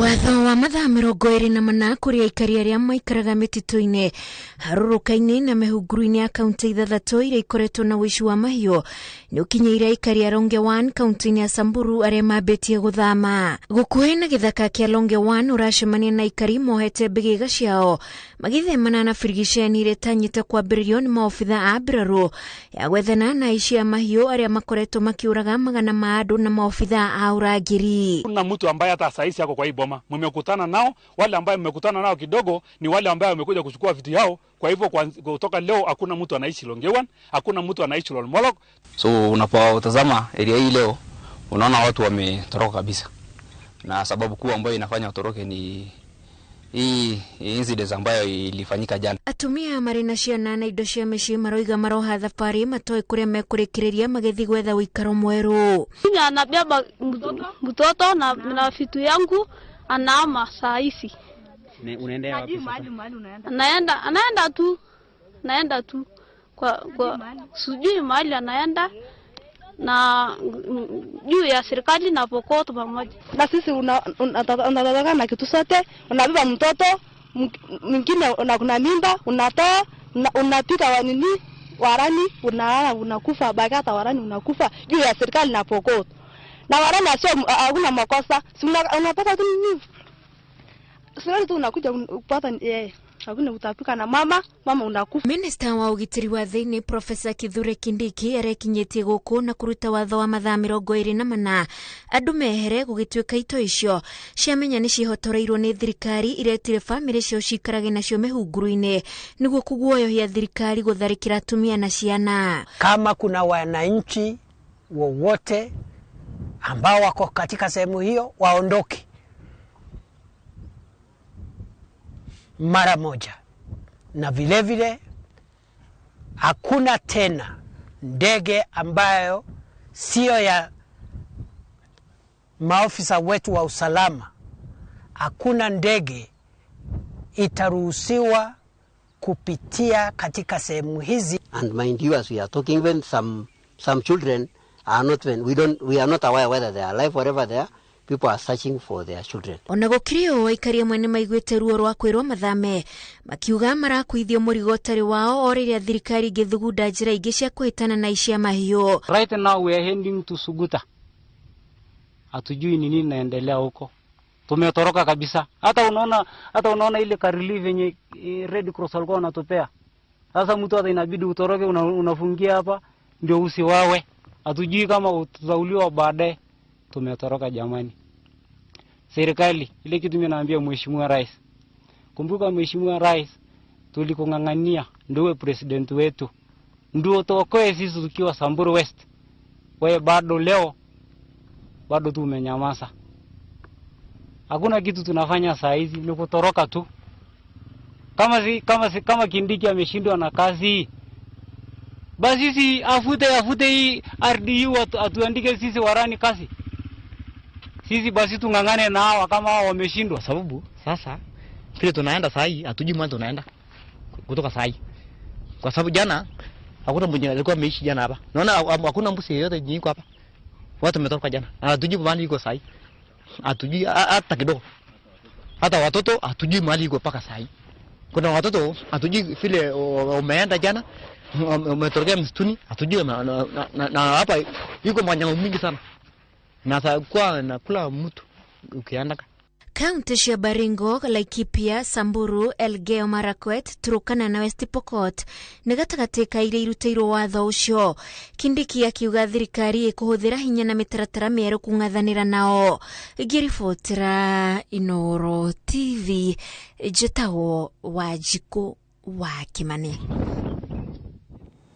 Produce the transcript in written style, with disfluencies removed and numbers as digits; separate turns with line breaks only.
Watho wa mathaa 24 kũrĩ aikari arĩa maikaraga mĩtitũ-inĩ, harũrũka-inĩ na mĩhunguru-inĩ ya kaunti 6 iria ikoretwo na ũici wa mahiũ nĩ ũkinyĩire aikari a Longe 1 kaunti-inĩ ya Samburu arĩa mambĩtie gũthama. Gũkuhĩ na gĩthaka kĩa Longe 1 ũracemania na aikari mohete mbĩgĩga ciao magĩthemana na birigiceni iria ĩtanyĩte kwambĩrĩrio nĩ maobitha a mbirarũ ya gwethana na aici a mahiũ arĩa makoretwo makĩũraga magana ma andũ na maobitha a ũrangĩri.
Kuna mtu ambaye hata saa hizi ako kwa hii boma, mmekutana nao. Wale ambao mmekutana nao kidogo ni wale ambao wamekuja kuchukua vitu yao. Kwa hivyo kutoka leo hakuna mtu anaishi Longewan, hakuna mtu anaishi Lolmolok.
So unapotazama area hii leo unaona watu wametoroka kabisa, na sababu kuu ambayo inafanya watoroke ni hii incident ambayo ilifanyika jana.
Atumia marĩ na ciana na indo cia mĩciĩ maroiga maroha thabarĩ matoĩ kũrĩa mekũrĩkĩrĩria magĩthiĩ gwetha ũikaro mwerũ.
Mimi anabeba mtoto na vitu yangu anaama saa hizi.
Unaendea wapi sasa?
Anaenda tu. Naenda tu kwa sijui mahali anaenda na juu ya serikali na Pokot pamoja.
Na sisi unataka na kitu sote, unabeba mtoto mwingine kuna mimba, unatoa, unapika wa nini warani, unalala unakufa, bakata warani unakufa juu ya serikali na Pokot. Na warani sio hakuna makosa, si unapata tu nini? Serikali tu unakuja kupata hakuna utapika na mama unakufa.
Minister wa ũgitĩri wa thĩinĩ Professor Kithure Kindiki arekinyĩtie gũkũ na kũruta watho wa mathaa 24 andũ mehere gũgĩtuĩka ito icio ciamenya nĩ cihotoreirwo nĩ thirikari iretire bamĩrĩ ciao ciikarage nacio mĩhunguru-inĩ nĩguo kũguoyohia thirikari gũtharĩkĩra atumia na ciana.
Kama kuna wananchi wowote ambao wako katika sehemu hiyo waondoke mara moja, na vile vile hakuna tena ndege ambayo sio ya maofisa wetu wa usalama, hakuna ndege itaruhusiwa kupitia katika sehemu hizi.
And mind you, as we are talking, even some children are not, when we are not aware whether they are alive, wherever they are. People are searching for their children.
Ona gũkĩrĩ ũũ aikari amwe nĩmaiguĩte ruo rwa kwĩrwo mathame makiuga marakuithio mũrigo ũtarĩ wao o rĩrĩa thirikari ĩngĩthugunda njĩra ingĩ cia kũhĩtana na ici a mahiũ.
Right now we are heading to Suguta. Hatujui ni nini inaendelea huko. Tumetoroka kabisa. Hata unaona ile car relief yenye Red Cross walikuwa wanatupea. Sasa mtu hata inabidi utoroke, unafungia hapa ndio usiwawe. Hatujui kama utauliwa baadaye. Tumetoroka jamani. Serikali, ile kitu mimi naambia Mheshimiwa Rais. Kumbuka Mheshimiwa Rais, tulikung'ang'ania ndio president wetu. Ndio tuokoe sisi tukiwa Samburu West. Wewe bado leo bado tu umenyamaza. Hakuna kitu tunafanya saa hizi, ni kutoroka tu. Kama Kindiki ameshindwa na kazi, basi sisi afute hii RDU atuandike sisi warani kazi. Sisi basi tungangane na hawa kama hao wameshindwa.
Sababu sasa vile tunaenda saa hii hatujui mahali tunaenda kutoka saa hii. Kwa sababu jana hakuna mwenye alikuwa ameishi jana hapa. Naona hakuna mbuzi yeyote yenye iko hapa. Watu wametoka jana. Hatujui mahali iko saa hii. Hatujui hata kidogo. Hata watoto hatujui mahali iko mpaka saa hii. Kuna watoto hatujui vile umeenda jana, umetorokea msituni, hatujui na hapa yuko wanyama mingi sana. Na kwa na kula mtu ukianda.
Kaunti cia Baringo, Laikipia, Samburu, Elgeyo Marakwet, Turkana na West Pokot nĩ gatagatĩ ka iria irutĩirwo watho ũcio. Kindiki akiuga thirikari ĩkũhũthĩra hinya na mĩtaratara mĩerũ kũng'athanĩra nao. Ngĩribotera Inooro TV, njĩtagwo Wanjikũ wa Kimani.